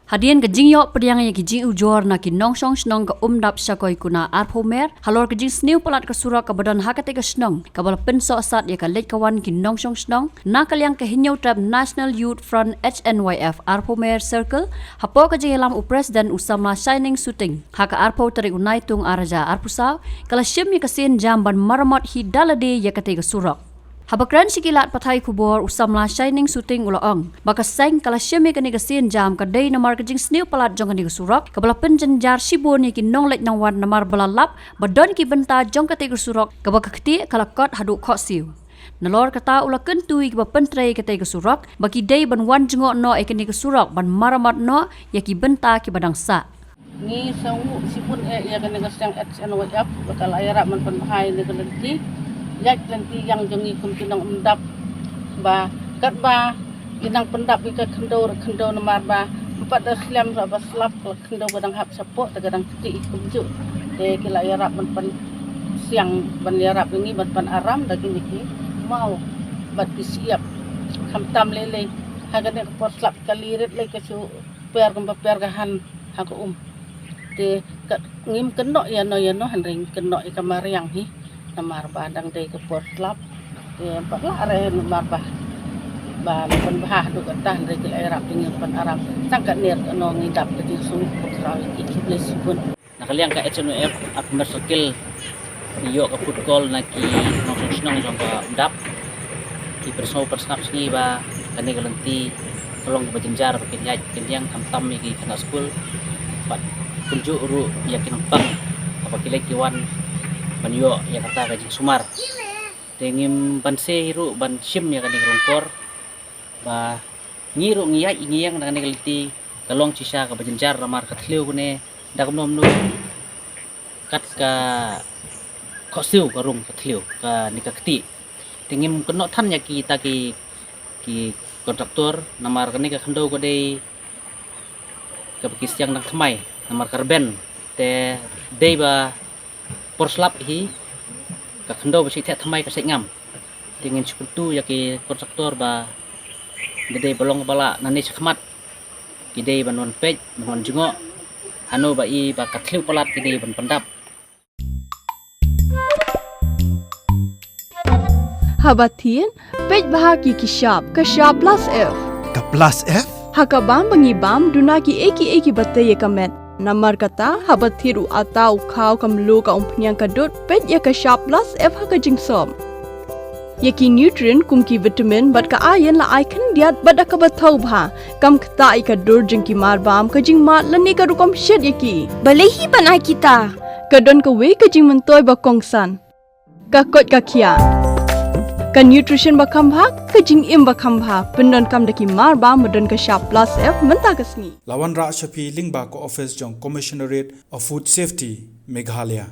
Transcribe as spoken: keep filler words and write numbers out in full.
Hadien ka jingïoh pdiang ïa ki jingujor na ki nongshong shnong ka Umdap Shakoi Kuna arphew mer, halor ka jingsniew palat ka surok kaba don ha katei ka shnong, kaba la pynsohsat ïa ka leit ka wan ki nongshong shnong, na ka liang ka Hynñiewtrep National Youth Front H N Y F arphew mer circle, hapoh ka jingïalam u President u samla Shining Suting, ha ka arphew tarik u Naitung ar hajar arphew saw, ka la shim ïa ka sienjam ban maramot hi da lade ïa katei ka surok. Haba kren sha ki lad pathai khubor u samla Shining Suting u la ong ba ka seng ka la shim ïa kane ka sienjam ka dei namar ka jingsniew palat jong kane ka surok, kaba la pynjynjar shibun ïa ki nongleit nongwan namar ba la lap ba don ki bynta jong katei ka surok kaba ka ktieh ka la kot haduh khohsiew. Nalor kata u la kyntu ïa kiba pyntrei katei ka surok ba ki dei ban wan jngoh noh ïa kane ka surok ban maramot noh ïa ki bynta kiba dang sah. Ngi sngewnguh shibun eh ïa kane ka seng H N Y F ba ka la ïarap ban pynbha ïa kane ka lynti. Ïaid lynti ïa jong ngi kum ki nong Umdap ba katba ngi nang pyndap ïa ka khyndew re khyndew namar ba ym pat da slem re ba slap ka khyndew ka dang hap shapoh te ka dang ktieh kumjuh. Te ki la ïarap ban pynsiang ban ïarap ïa ngi ban pynaram da kine ki maw bad ki shyiap. Khamtam lei lei ha kane ka por slap ka lirit lei ka shu per kumba per ka han ha ka um. Te ka ngim kynnoh ïano ïano hynrei ngi kynnoh ïa ka mariang hi namar ba dang dei ka por slap. Te pat la re namar ba ba la pynbha haduh katta hynrei ki la ïarap te ngim pynaram. Tang katne katno ngi dap ka jingsngew pynkhraw ïa ki. Khublei shibun. Na ka liang ka H N Y F arphew mer circle ngi ïoh ka phone call na ki nongshong shnong jong ka Umdap. Ki pynsngew pynsngap sha ngi ba kane ka lynti ka long kaba jynjar ba kin ïaid kin ïeng khamtam ïa ki khynnah skul bad kumjuh ruh ïa ki nongpang haba ki leit ki wan ban ïoh ïa kata ka jingsumar. Te ngim banse hi ruh ban shim ïa kane ka rungkor ba ngi ruh ngi ïaid ngi ïeng na kane ka lynti ka long shisha kaba jynjar namar ka thliew kane da kumno kumno kat ka khohsiew ka rung ka thliew kane ka ktieh. Te ngim kynnoh than ïa kita ki ki kontraktor namar kane ka khyndew ka dei kaba ki siang dang thymmai namar ka rben te dei ba por slap hi ka khyndew ba shi theh thymmai ka sait ngam. Te ngin shu kyntu ïa ki kontraktor ba da dei ba long ba lah nangne shakhmat ki dei ban wan peit ban wan jngoh hano ba i ba ka thliew palat ki dei ban pyndap. Haba thied peit bha ki ki shap ka shap plus F. Ka plus F? Ha ka bam ba ngi bam duna ki ei ki ei kiba tei ïa ka met. Namar kata haba thied u atta u khaw ka mluh ka umphniang ka dud peit ïa ka shap plus F ha ka jingsop. Ïa ki nutrient kum ki vitamin bad ka iron la ai khyndiat bad da kaba thaw bha. Kam ktah ïa ka dur jong ki mar bam ka jingmad lane ka rukom shet ïa ki. Balei hi ban ai kita? Ka don kawei ka jingmyntoi ba kongsan. Ka koit ka khiah. Ka nutrition ba kham bha, ka jingim ba kham bha. Pyndonkam da ki mar bam ba don ka shap plus F mynta ka sngi. La wanrah sha phi lyngba ka office jong Commissionerate of Food Safety, Meghalaya.